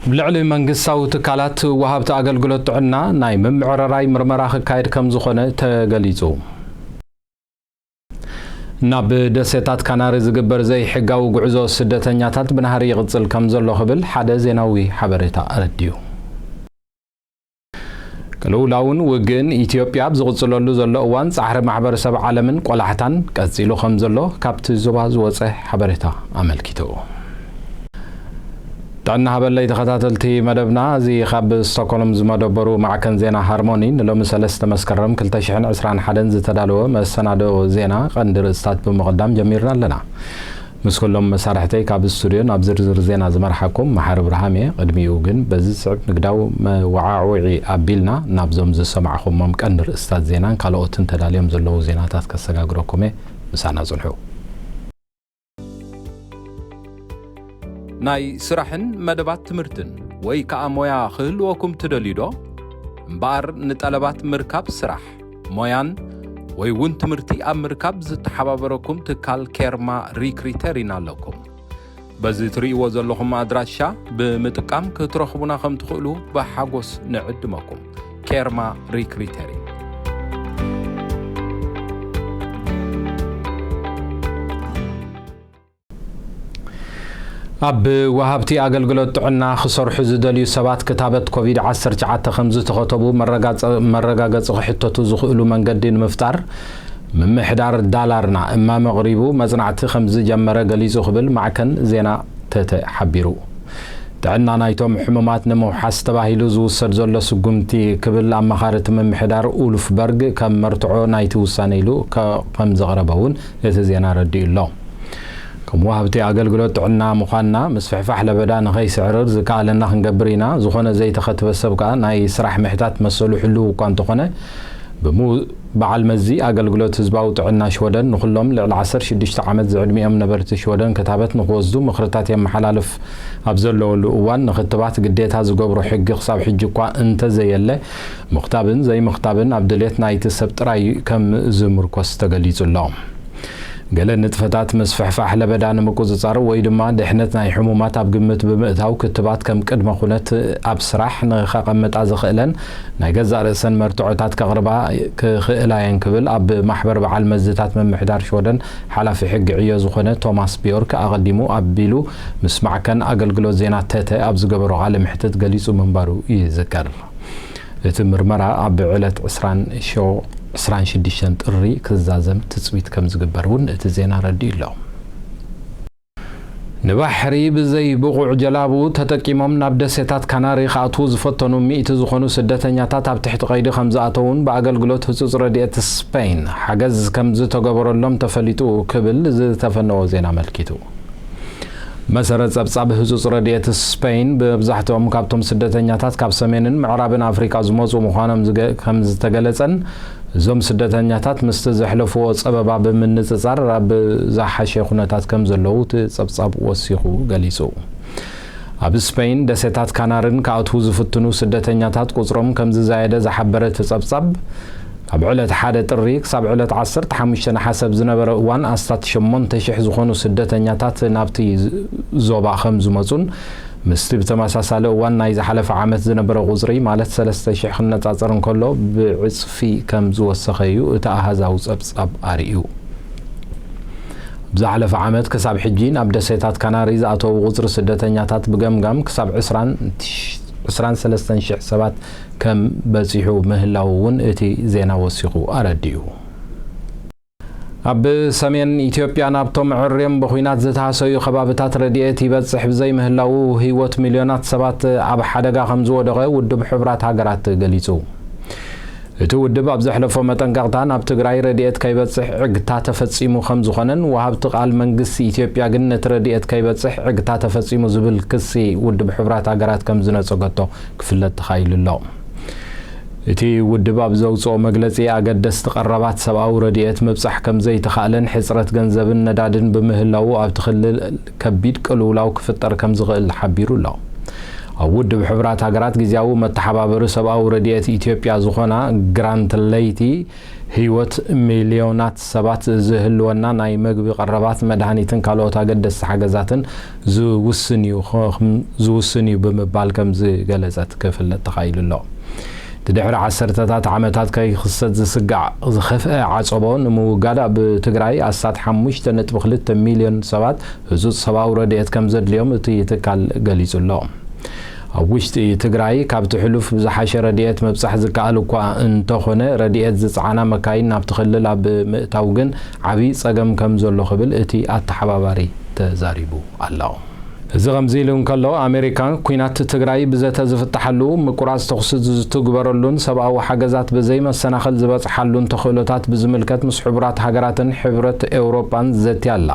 ኣብ ልዕሊ መንግስታዊ ትካላት ወሃብቲ ኣገልግሎት ጥዕና ናይ ምምዕርራይ ምርመራ ክካየድ ከም ዝኾነ ተገሊጹ። ናብ ደሴታት ካናሪ ዝግበር ዘይሕጋዊ ጉዕዞ ስደተኛታት ብናህሪ ይቕጽል ከም ዘሎ ክብል ሓደ ዜናዊ ሓበሬታ ኣረዲኡ። ቅልውላውን ውግእን ኢትዮጵያ ኣብ ዝቕጽለሉ ዘሎ እዋን ጻዕሪ ማሕበረሰብ ዓለምን ቆላሕታን ቀጺሉ ከም ዘሎ ካብቲ ዞባ ዝወጸ ሓበሬታ ኣመልኪቱ። ጥዕና ሃበለይ ተኸታተልቲ መደብና፣ እዚ ካብ ስቶክሆልም ዝመደበሩ ማዕከን ዜና ሃርሞኒ ንሎሚ ሰለስተ መስከረም ክልተ ሽሕን ዕስራን ሓደን ዝተዳለወ መሰናድኦ ዜና ቀንዲ ርእስታት ብምቕዳም ጀሚርና ኣለና። ምስ ኩሎም መሳርሕተይ ካብ ስቱድዮ ናብ ዝርዝር ዜና ዝመርሓኩም መሓሪ ብርሃም እየ። ቅድሚኡ ግን በዚ ዝስዕብ ንግዳዊ መወዓውዒ ኣቢልና ናብዞም ዝሰማዕኹሞም ቀንዲ ርእስታት ዜናን ካልኦትን ተዳልዮም ዘለዉ ዜናታት ከሰጋግረኩም እየ። ምሳና ጽንሑ። ናይ ስራሕን መደባት ትምህርትን ወይ ከኣ ሞያ ክህልወኩም ትደልዩ ዶ? እምበኣር ንጠለባት ምርካብ ስራሕ፣ ሞያን ወይ እውን ትምህርቲ ኣብ ምርካብ ዝተሓባበረኩም ትካል ኬርማ ሪክሪተሪን ኣለኩም። በዚ ትርእይዎ ዘለኹም ኣድራሻ ብምጥቃም ክትረኽቡና ከም ትኽእሉ ብሓጎስ ንዕድመኩም። ኬርማ ሪክሪተሪን። ኣብ ወሃብቲ ኣገልግሎት ጥዕና ክሰርሑ ዝደልዩ ሰባት ክታበት ኮቪድ ዓሰርተ ትሽዓተ ከም ዝተኸተቡ መረጋጸ-፣ መረጋገጺ ክሕተቱ ዝኽእሉ መንገዲ ንምፍጣር ምምሕዳር ዳላርና እማመ ኣቕሪቡ መጽናዕቲ ከም ዝጀመረ ገሊጹ ክብል ማዕከን ዜና ተተ ሓቢሩ። ጥዕና ናይቶም ሕሙማት ንምውሓስ ተባሂሉ ዝውሰድ ዘሎ ስጉምቲ ክብል ኣማኻሪ እቲ ምምሕዳር ኡሉፍ በርግ ከም መርትዖ ናይቲ ውሳነ ኢሉ ከ-፣ ከም ዘቕረበ እውን እቲ ዜና ረዲኡ ኣሎ። ከም ወሃብቲ ኣገልግሎት ጥዕና ምዃንና፣ ምስፍሕፋሕ ለበዳ ንኸይስዕርር ዝከኣለና ክንገብር ኢና። ዝኾነ ዘይተኸትበ ሰብ ከኣ ናይ ስራሕ ምሕታት መሰሉ ሕሉው እኳ እንተኾነ፣ ብሙ-፣ በዓል መዚ ኣገልግሎት ህዝባዊ ጥዕና ሽወደን ንኹሎም ልዕሊ ዓሰርተ ሽዱሽተ ዓመት ዝዕድሚኦም ነበርቲ ሽወደን ክታበት ንኽወስዱ ምኽርታት የመሓላልፍ ኣብ ዘለወሉ እዋን፣ ንክትባት ግዴታ ዝገብሮ ሕጊ ክሳብ ሕጂ እኳ እንተዘየለ፣ ምኽታብን ዘይምኽታብን ኣብ ድሌት ናይቲ ሰብ ጥራይ ከም ዝምርኮስ ተገሊጹ ኣሎ። ገለ ንጥፈታት ምስፍሕፋሕ ለበዳ ንምቁጽጻር ወይ ድማ ድሕነት ናይ ሕሙማት ኣብ ግምት ብምእታው ክትባት ከም ቅድመ ኩነት ኣብ ስራሕ ንኸቐምጣ ዘኽእለን ናይ ገዛእ ርእሰን መርትዖታት ከቕርባ ክኽእላ እየን ክብል ኣብ ማሕበር በዓል መዝታት ምምሕዳር ሽወደን ሓላፊ ሕጊ ዕዮ ዝኾነ ቶማስ ቢዮርክ ኣቐዲሙ ኣቢሉ ምስ ማዕከን ኣገልግሎት ዜና ተተ ኣብ ዝገበሮ ቃለ መሕትት ገሊጹ ምንባሩ ይዝከር። እቲ ምርመራ ኣብ ዕለት ዕስራን ሸ-፣ ዕስራን ሽዱሽተን ጥሪ ክዛዘም ትጽቢት ከም ዝግበር እውን እቲ ዜና ረዲኡ ኣሎ። ንባሕሪ ብዘይ ብቑዕ ጀላቡ ተጠቂሞም ናብ ደሴታት ካናሪ ክኣትዉ ዝፈተኑ ሚእቲ ዝኾኑ ስደተኛታት ኣብ ትሕቲ ቀይዲ ከም ዝኣተዉን ብኣገልግሎት ህጹጽ ረድኤት ስፔን ሓገዝ ከም ዝተገበረሎም ተፈሊጡ ክብል ዝተፈነወ ዜና ኣመልኪቱ። መሰረት ጸብጻብ ህጹጽ ረድኤት ስፔን፣ ብመብዛሕትኦም ካብቶም ስደተኛታት ካብ ሰሜንን ምዕራብን ኣፍሪቃ ዝመጹ ምዃኖም ዝገ-፣ ከም ዝተገለጸን፣ እዞም ስደተኛታት ምስቲ ዘሕለፍዎ ጸበባ ብምንጽጻር ኣብ ዝሓሸ ኩነታት ከም ዘለዉ እቲ ጸብጻብ ወሲኹ ገሊጹ። ኣብ ስፔን ደሴታት ካናርን ክኣትዉ ዝፍትኑ ስደተኛታት ቁጽሮም ከም ዝዛየደ ዝሓበረ እቲ ጸብጻብ፣ ካብ ዕለት ሓደ ጥሪ ክሳብ ዕለት ዓሰርተ ሓሙሽተ ነሓሰ ኣብ ዝነበረ እዋን ኣስታት ሸሞንተ ሽሕ ዝኾኑ ስደተኛታት ናብቲ ዞባ ከም ዝመጹን፣ ምስቲ ብተመሳሳሊ እዋን ናይ ዝሓለፈ ዓመት ዝነበረ ቁጽሪ፣ ማለት ሰለስተ ሽሕ ክነጻጸር እንከሎ፣ ብዕጽፊ ከም ዝወሰኸ እዩ እቲ ኣሃዛዊ ጸብጻብ ኣርእዩ። ኣብ ዝሓለፈ ዓመት ክሳብ ሕጂ ናብ ደሴታት ካናሪ ዝኣተዉ ቁጽሪ ስደተኛታት ብገምጋም ክሳብ ዕስራን፣ ዕስራን ሰለስተን ሽሕ ሰባት ከም በጺሑ ምህላዉ እውን እቲ ዜና ወሲኹ ኣረዲኡ። ኣብ ሰሜን ኢትዮጵያ ናብቶም ዕርዮም ብኹናት ዝተሃሰዩ ከባብታት ረድኤት ይበጽሕ ብዘይምህላዉ ህይወት ሚልዮናት ሰባት ኣብ ሓደጋ ከም ዝወደቐ ውድብ ሕቡራት ሃገራት ገሊጹ። እቲ ውድብ ኣብ ዘሕለፎ መጠንቀቕታ ናብ ትግራይ ረድኤት ከይበጽሕ ዕግታ ተፈጺሙ ከም ዝኾነን ወሃብቲ ቃል መንግስቲ ኢትዮጵያ ግን ነቲ ረድኤት ከይበጽሕ ዕግታ ተፈጺሙ ዝብል ክሲ ውድብ ሕቡራት ሃገራት ከም ዝነጸገቶ ክፍለጥ ተኻኢሉ ኣሎ። እቲ ውድብ ኣብ ዘውጽኦ መግለጺ፣ ኣገደስቲ ቀረባት ሰብኣዊ ረድኤት ምብጻሕ ከም ዘይተኻእለን ሕጽረት ገንዘብን ነዳድን ብምህላዉ ኣብቲ ክልል ከቢድ ቅልውላው ክፍጠር ከም ዝኽእል ሓቢሩ ኣሎ። ኣብ ውድብ ሕቡራት ሃገራት ግዝያዊ መተሓባበሪ ሰብኣዊ ረድኤት ኢትዮጵያ ዝኾና ግራንት ለይቲ፣ ህይወት ሚልዮናት ሰባት ዝህልወና ናይ መግቢ ቀረባት፣ መድሃኒትን ካልኦት ኣገደስቲ ሓገዛትን ዝውስን እዩ፣ ዝውስን እዩ ብምባል ከም ዝገለጸት ክፍለጥ ተኻኢሉ ኣሎ። እቲ ድሕሪ ዓሰርተታት ዓመታት ከይኽሰት ዝስጋዕ ዝኸፍአ ዓጸቦ ንምውጋድ፣ ኣብ ትግራይ ኣስታት ሓሙሽተ ነጥቢ ክልተ ሚልዮን ሰባት ህጹጽ ሰብኣዊ ረድኤት ከም ዘድልዮም እቲ ትካል ገሊጹ ኣሎ። ኣብ ውሽጢ ትግራይ ካብቲ ሕሉፍ ብዝሓሸ ረድኤት ምብጻሕ ዝከኣል እኳ እንተኾነ፣ ረድኤት ዝጸዓና መካይን ናብቲ ክልል ኣብ ምእታው ግን ዓብዪ ጸገም ከም ዘሎ ክብል እቲ ኣተሓባባሪ ተዛሪቡ ኣሎ። እዚ ከምዚ ኢሉ እንከሎ፣ ኣሜሪካ ኲናት ትግራይ ብዘተ ዝፍታሓሉ፣ ምቁራጽ ተኹሲ ዝትግበረሉን ሰብኣዊ ሓገዛት ብዘይመሰናኸል ዝበጽሓሉን ተኽእሎታት ብዝምልከት ምስ ሕቡራት ሃገራትን ሕብረት ኤውሮጳን ዘትያ ኣላ።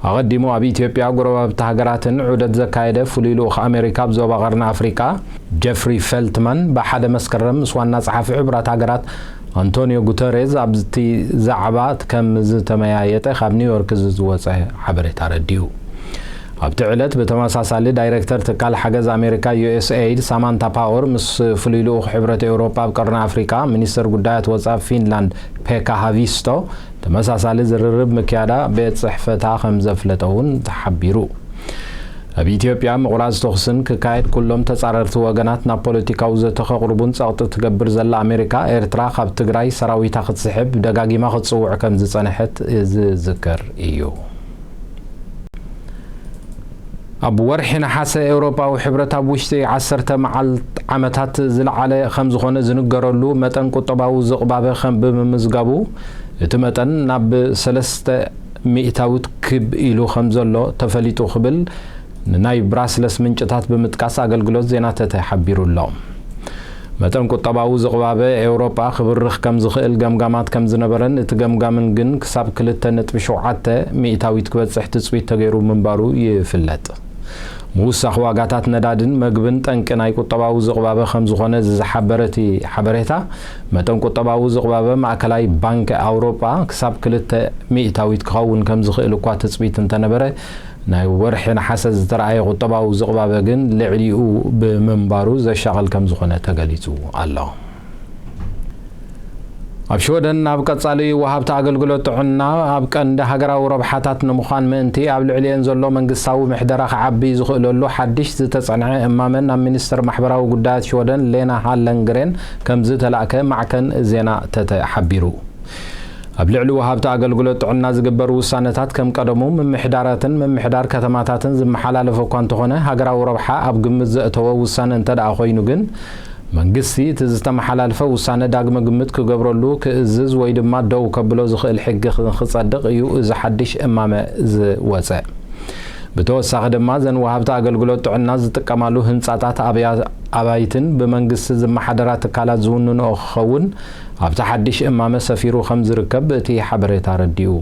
ኣቐዲሙ ኣብ ኢትዮጵያ፣ ጎረባብቲ ሃገራትን ዑደት ዘካየደ ፍሉይ ልኡኽ ኣሜሪካ ኣብ ዞባ ቀርኒ ኣፍሪቃ ጀፍሪ ፌልትማን ብሓደ መስከረም ምስ ዋና ጸሓፊ ሕቡራት ሃገራት ኣንቶኒዮ ጉተሬዝ ኣብቲ ዛዕባ ከም ዝተመያየጠ ካብ ኒውዮርክ ዝወጸ ሓበሬታ ኣረዲኡ። ኣብቲ ዕለት ብተመሳሳሊ ዳይሬክተር ትካል ሓገዝ ኣሜሪካ ዩ ኤስ ኤይድ ሳማንታ ፓወር ምስ ፍሉይ ልኡኽ ሕብረት ኤውሮጳ ኣብ ቀርኒ ኣፍሪቃ ሚኒስተር ጉዳያት ወጻኢ ፊንላንድ ፔካ ሃቪስቶ ተመሳሳሊ ዝርርብ ምክያዳ ቤት ጽሕፈታ ከም ዘፍለጠ እውን ተሓቢሩ። ኣብ ኢትዮጵያ ምቑራጽ ተኹስን ክካየድ፣ ኩሎም ተጻረርቲ ወገናት ናብ ፖለቲካዊ ዘተ ከቕርቡን ጸቕጢ ትገብር ዘላ ኣሜሪካ፣ ኤርትራ ካብ ትግራይ ሰራዊታ ክትስሕብ ደጋጊማ ክትጽውዕ ከም ዝጸንሐት ዝዝከር እዩ። ኣብ ወርሒ ነሓሰ ኤውሮጳዊ ሕብረት ኣብ ውሽጢ ዓሰርተ መዓልት ዓመታት ዝለዓለ ከም ዝኾነ ዝንገረሉ መጠን ቁጠባዊ ዝቕባበ ከም ብምምዝጋቡ፣ እቲ መጠን ናብ ሰለስተ ሚእታዊት ክብ ኢሉ ከም ዘሎ ተፈሊጡ ክብል ንናይ ብራስለስ ምንጭታት ብምጥቃስ ኣገልግሎት ዜና ተተ ሓቢሩ ኣሎ። መጠን ቁጠባዊ ዝቕባበ ኤውሮጳ ክብርኽ ከም ዝኽእል ገምጋማት ከም ዝነበረን፣ እቲ ገምጋምን ግን ክሳብ ክልተ ነጥቢ ሸውዓተ ሚእታዊት ክበጽሕ ትጽቢት ተገይሩ ምንባሩ ይፍለጥ። ምውሳኽ ዋጋታት ነዳድን መግብን ጠንቂ ናይ ቁጠባዊ ዝቕባበ ከም ዝኾነ ዝሓበረ እቲ ሓበሬታ፣ መጠን ቁጠባዊ ዝቕባበ ማእከላይ ባንክ ኣውሮጳ ክሳብ ክልተ ሚእታዊት ክኸውን ከም ዝኽእል እኳ ትጽቢት እንተነበረ፣ ናይ ወርሒ ነሓሰ ዝተረኣየ ቁጠባዊ ዝቕባበ ግን ልዕሊኡ ብምንባሩ ዘሻቕል ከም ዝኾነ ተገሊጹ ኣሎ። ኣብ ሽወደን፣ ናብ ቀጻሊ ወሃብቲ ኣገልግሎት ጥዕና ኣብ ቀንዲ ሃገራዊ ረብሓታት ንምዃን ምእንቲ፣ ኣብ ልዕሊኤን ዘሎ መንግስታዊ ምሕደራ ክዓቢ ዝኽእለሉ ሓድሽ ዝተጸንዐ እማመ ናብ ሚኒስተር ማሕበራዊ ጉዳያት ሽወደን ሌና ሃለንግሬን ከም ዝተላእከ ማዕከን ዜና ተተ ሓቢሩ። ኣብ ልዕሊ ወሃብቲ ኣገልግሎት ጥዕና ዝግበር ውሳነታት ከም ቀደሙ ምምሕዳራትን ምምሕዳር ከተማታትን ዝመሓላለፍ እኳ እንተኾነ፣ ሃገራዊ ረብሓ ኣብ ግምት ዘእተወ ውሳነ እንተ ደኣ ኮይኑ ግን፣ መንግስቲ እቲ ዝተመሓላልፈ ውሳነ ዳግመ ግምት ክገብረሉ ክእዝዝ ወይ ድማ ደው ከብሎ ዝኽእል ሕጊ ክጸድቕ እዩ እዚ ሓድሽ እማመ ዝወጸ። ብተወሳኺ ድማ፣ እዘን ወሃብቲ ኣገልግሎት ጥዕና ዝጥቀማሉ ህንጻታት፣ ኣብያ-፣ ኣባይትን ብመንግስቲ ዝመሓደራ ትካላት ዝውንንኦ ክኸውን ኣብቲ ሓድሽ እማመ ሰፊሩ ከም ዝርከብ እቲ ሓበሬታ ኣረዲኡ።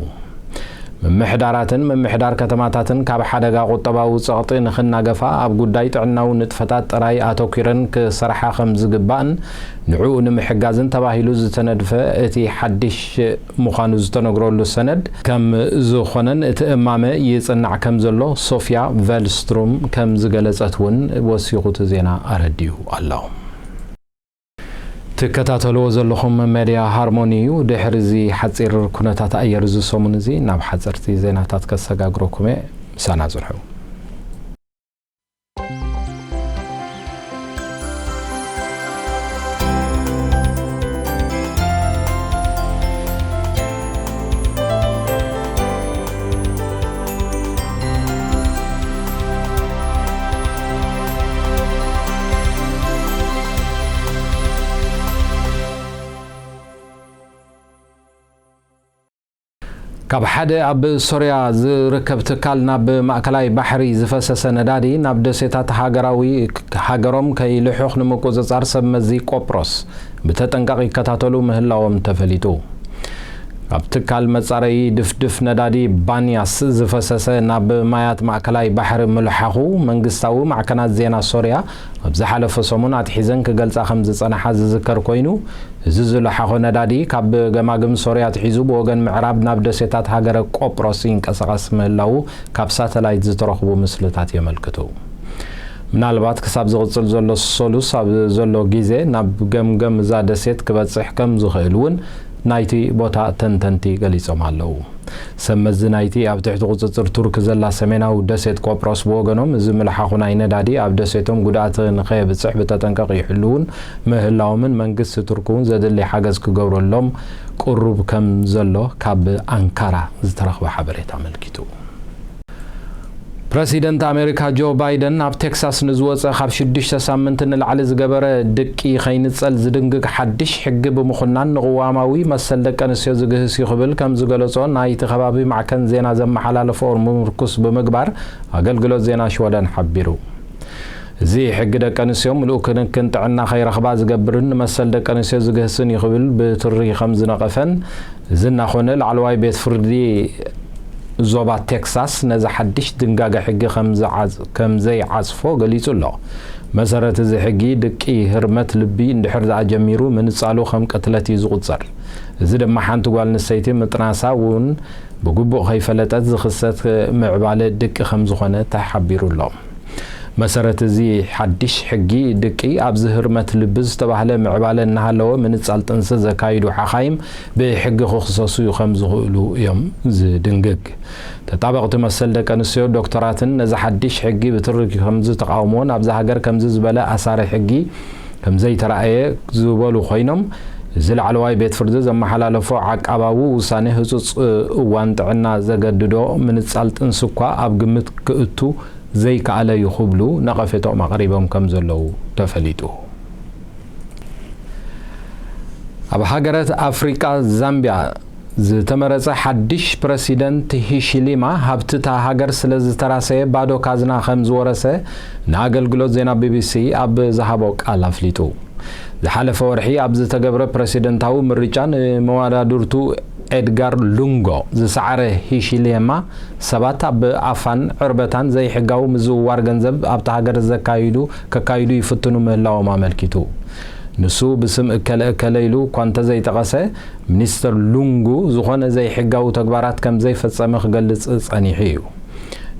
ምምሕዳራትን ምምሕዳር ከተማታትን ካብ ሓደጋ ቁጠባዊ ጸቕጢ ንኽናገፋ፣ ኣብ ጉዳይ ጥዕናዊ ንጥፈታት ጥራይ ኣተኲረን ክሰርሓ ከም ዝግባእን፣ ንዕኡ ንምሕጋዝን ተባሂሉ ዝተነድፈ እቲ ሓድሽ ምዃኑ ዝተነግረሉ ሰነድ ከም ዝኾነን እቲ እማመ ይጽናዕ ከም ዘሎ ሶፍያ ቨልስትሩም ከም ዝገለጸት እውን ወሲኹ እቲ ዜና ኣረዲኡ ኣሎ። ትከታተልዎ ዘለኹም መድያ ሃርሞኒ እዩ። ድሕሪ እዚ ሓጺር ኩነታት ኣየር እዚ ሰሙን እዚ ናብ ሓጸርቲ ዜናታት ከሰጋግረኩም እየ። ምሳና ጽንሑ። ካብ ሓደ ኣብ ሶርያ ዝርከብ ትካል ናብ ማእከላይ ባሕሪ ዝፈሰሰ ነዳዲ ናብ ደሴታት ሃገራዊ፣ ሃገሮም ከይልሑኽ ንምቁጽጻር ሰብ መዚ ቆጵሮስ ብተጠንቀቕ ይከታተሉ ምህላዎም ተፈሊጡ። ካብ ትካል መጻረዪ ድፍድፍ ነዳዲ ባንያስ ዝፈሰሰ ናብ ማያት ማእከላይ ባሕሪ ምልሓኹ መንግስታዊ ማዕከናት ዜና ሶርያ ኣብ ዝሓለፈ ሰሙን ኣትሒዘን ክገልጻ ከም ዝጸንሓ ዝዝከር ኮይኑ፣ እዚ ዝለሓኾ ነዳዲ ካብ ገማግም ሶርያ ኣትሒዙ ብወገን ምዕራብ ናብ ደሴታት ሃገረ ቆጵሮስ ይንቀሳቐስ ምህላዉ ካብ ሳተላይት ዝተረኽቡ ምስልታት የመልክቱ። ምናልባት ክሳብ ዝቕጽል ዘሎ ሰሉስ ኣብ ዘሎ ግዜ ናብ ገምገም እዛ ደሴት ክበጽሕ ከም ዝኽእል እውን ናይቲ ቦታ ተንተንቲ ገሊጾም ኣለዉ። ሰብ መዚ ናይቲ ኣብ ትሕቲ ቁጽጽር ቱርክ ዘላ ሰሜናዊ ደሴት ቆጵሮስ ብወገኖም፣ እዚ ምልሓኹ ናይ ነዳዲ ኣብ ደሴቶም ጉድኣት ንኸየብጽሕ ብተጠንቀቕ ይሕልዉን ምህላዎምን መንግስቲ ቱርክ እውን ዘድሊ ሓገዝ ክገብረሎም ቅሩብ ከም ዘሎ ካብ ኣንካራ ዝተረኽበ ሓበሬታ ኣመልኪቱ። ፕረሲደንት ኣሜሪካ ጆ ባይደን ኣብ ቴክሳስ ንዝወጸ ካብ ሽዱሽተ ሳምንቲ ንላዕሊ ዝገበረ ድቂ ከይንጸል ዝድንግግ ሓድሽ ሕጊ ብምኹናን ንቕዋማዊ መሰል ደቂ ኣንስትዮ ዝግህስ እዩ ክብል ከም ዝገለጾ ናይቲ ከባቢ ማዕከን ዜና ዘመሓላለፎ ምርኩስ ብምግባር ኣገልግሎት ዜና ሽወደን ሓቢሩ። እዚ ሕጊ ደቂ ኣንስትዮ ምሉእ ክንክን ጥዕና ከይረኽባ ዝገብርን ንመሰል ደቂ ኣንስትዮ ዝግህስን እዩ ክብል ብትሪ ከም ዝነቐፈን፣ እዚ እናኾነ ላዕለዋይ ቤት ፍርዲ ዞባ ቴክሳስ ነዚ ሓድሽ ድንጋገ ሕጊ ከም ዝዓጽ-፣ ከም ዘይዓጽፎ ገሊጹ ኣሎ። መሰረት እዚ ሕጊ ድቂ ህርመት ልቢ እንድሕር ደኣ ጀሚሩ ምንጻሉ ከም ቅትለት እዩ ዝቑጸር። እዚ ድማ ሓንቲ ጓል ኣንስተይቲ ምጥናሳ እውን ብግቡእ ከይፈለጠት ዝኽሰት ምዕባለ ድቂ ከም ዝኾነ ተሓቢሩ ኣሎ። መሰረት እዚ ሓድሽ ሕጊ ድቂ ኣብዚ ህርመት ልቢ ዝተባህለ ምዕባለ እናሃለወ ምንጻል ጥንሲ ዘካይዱ ሓኻይም ብሕጊ ክኽሰሱ ከም ዝኽእሉ እዮም ዝድንግግ። ተጣበቕቲ መሰል ደቂ ኣንስትዮ ዶክተራትን ነዚ ሓድሽ ሕጊ ብትሪ ከም ዝተቃውሞን ኣብዛ ሃገር ከምዚ ዝበለ ኣሳሪ ሕጊ ከም ዘይተራእየ ዝበሉ ኮይኖም፣ እዚ ላዕለዋይ ቤት ፍርዲ ዘመሓላለፎ ዓቃባዊ ውሳኔ ህጹጽ እዋን ጥዕና ዘገድዶ ምንጻል ጥንሲ እኳ ኣብ ግምት ክእቱ ዘይከኣለ እዩ ክብሉ ነቐፌታኦም ኣቕሪቦም ከም ዘለዉ ተፈሊጡ። ኣብ ሃገራት ኣፍሪቃ ዛምቢያ ዝተመረጸ ሓድሽ ፕረሲደንት ሂሺሊማ ሃብቲ እታ ሃገር ስለ ዝተራሰየ ባዶ ካዝና ከም ዝወረሰ ንኣገልግሎት ዜና ቢቢሲ ኣብ ዝሃቦ ቃል ኣፍሊጡ። ዝሓለፈ ወርሒ ኣብ ዝተገብረ ፕረሲደንታዊ ምርጫ ንመወዳድርቱ ኤድጋር ሉንጎ ዝሰዓረ ሂሺሊማ ሰባት ኣብ ኣፋን ዕርበታን ዘይሕጋዊ ምዝውዋር ገንዘብ ኣብታ ሃገር ዘካይዱ፣ ከካይዱ ይፍትኑ ምህላዎም ኣመልኪቱ። ንሱ ብስም እከለ እከለ ኢሉ እኳ እንተዘይጠቐሰ፣ ሚኒስተር ሉንጉ ዝኾነ ዘይሕጋዊ ተግባራት ከም ዘይፈጸመ ክገልጽ ጸኒሑ እዩ።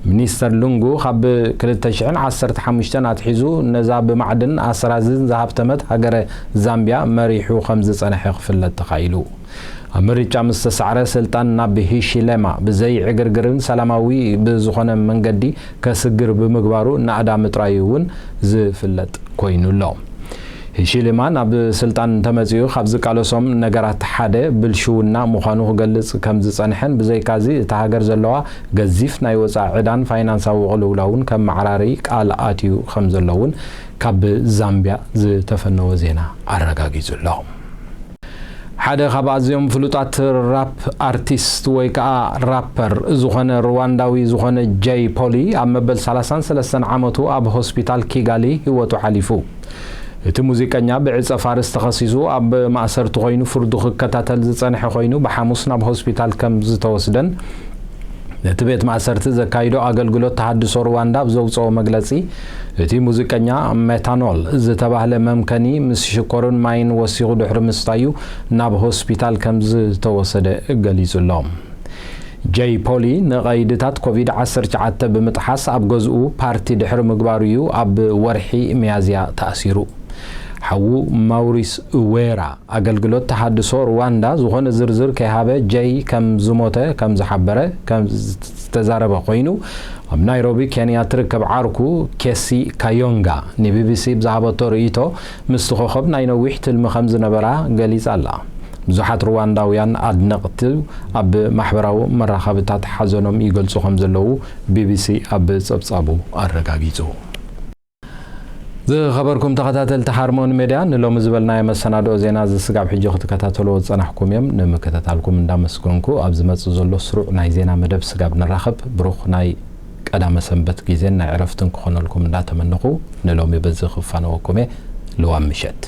ሚኒስተር ሉንጉ ካብ ክልተ ሽሕን ዓሰርተ ሓሙሽተን ኣትሒዙ ነዛ ብማዕድን ኣስራዝን ዝሃብተመት ሃገረ ዛምቢያ መሪሑ ከም ዝጸንሐ ክፍለጥ ተኻኢሉ። ኣብ ምርጫ ምስ ተሳዕረ ስልጣን ናብ ሂሺሌማ ብዘይ ዕግርግርን ሰላማዊ ብዝኾነ መንገዲ ከስግር ብምግባሩ ናእዳ ምጥራዩ እውን ዝፍለጥ ኮይኑ ኣሎ። ሂሺሊማ ናብ ስልጣን እንተመጺኡ ካብ ዝቃለሶም ነገራት ሓደ ብልሽውና ምዃኑ ክገልጽ ከም ዝጸንሐን ብዘይካዚ እታ ሃገር ዘለዋ ገዚፍ ናይ ወጻኢ ዕዳን ፋይናንሳዊ ቅልውላውን ከመዓራሪ ቃል ኣትዩ ከም ዘሎ እውን ካብ ዛምቢያ ዝተፈነወ ዜና ኣረጋጊጹ ኣሎ። ሓደ ካብ ኣዝዮም ፍሉጣት ራፕ ኣርቲስት ወይ ከኣ ራፐር ዝኾነ ሩዋንዳዊ ዝኾነ ጀይ ፖሊ ኣብ መበል ሰላሳን ሰለስተን ዓመቱ ኣብ ሆስፒታል ኪጋሊ ህይወቱ ሓሊፉ። እቲ ሙዚቀኛ ብዕጸ ፋርስ ተኸሲሱ ኣብ ማእሰርቲ ኮይኑ ፍርዱ ክከታተል ዝጸንሐ ኮይኑ ብሓሙስ ናብ ሆስፒታል ከም ዝተወስደን ነቲ ቤት ማእሰርቲ ዘካይዶ ኣገልግሎት ተሃድሶ ሩዋንዳ ኣብ ዘውጽኦ መግለጺ፣ እቲ ሙዚቀኛ ሜታኖል ዝተባህለ መምከኒ ምስ ሽኮርን ማይን ወሲኹ ድሕሪ ምስታዩ ናብ ሆስፒታል ከም ዝተወሰደ ገሊጹ ኣሎ። ጀይ ፖሊ ንቐይድታት ኮቪድ ዓሰርተ ትሽዓተ ብምጥሓስ ኣብ ገዝኡ ፓርቲ ድሕሪ ምግባሩ እዩ ኣብ ወርሒ ሚያዝያ ተኣሲሩ። ሓዉ ማውሪስ ኡዌራ ኣገልግሎት ተሃድሶ ሩዋንዳ ዝኾነ ዝርዝር ከይሃበ ጀይ ከም ዝሞተ ከም ዝሓበረ ከም ዝተዛረበ ኮይኑ፣ ኣብ ናይሮቢ ኬንያ ትርከብ ዓርኩ ኬሲ ካዮንጋ ንቢቢሲ ብዝሃበቶ ርእይቶ፣ ምስቲ ኮኸብ ናይ ነዊሕ ትልሚ ከም ዝነበራ ገሊጻ ኣላ። ብዙሓት ሩዋንዳውያን ኣድነቕቲ ኣብ ማሕበራዊ መራኸብታት ሓዘኖም ይገልጹ ከም ዘለዉ ቢቢሲ ኣብ ጸብጻቡ ኣረጋጊጹ። ዝኸበርኩም ተኸታተልቲ ሃርሞን ሜድያ፣ ንሎሚ ዝበልናዮ መሰናድኦ ዜና እዚ ስጋብ ሕጂ ክትከታተልዎ ዝጸናሕኩም እዮም። ንምክትታልኩም እንዳመስገንኩ፣ ኣብ ዝመጽእ ዘሎ ስሩዕ ናይ ዜና መደብ ስጋብ ንራኸብ፣ ብሩኽ ናይ ቀዳመ ሰንበት ግዜን ናይ ዕረፍትን ክኾነልኩም እንዳተመነኹ፣ ንሎሚ በዚ ክፋነወኩም እየ። ልዋም ምሸት።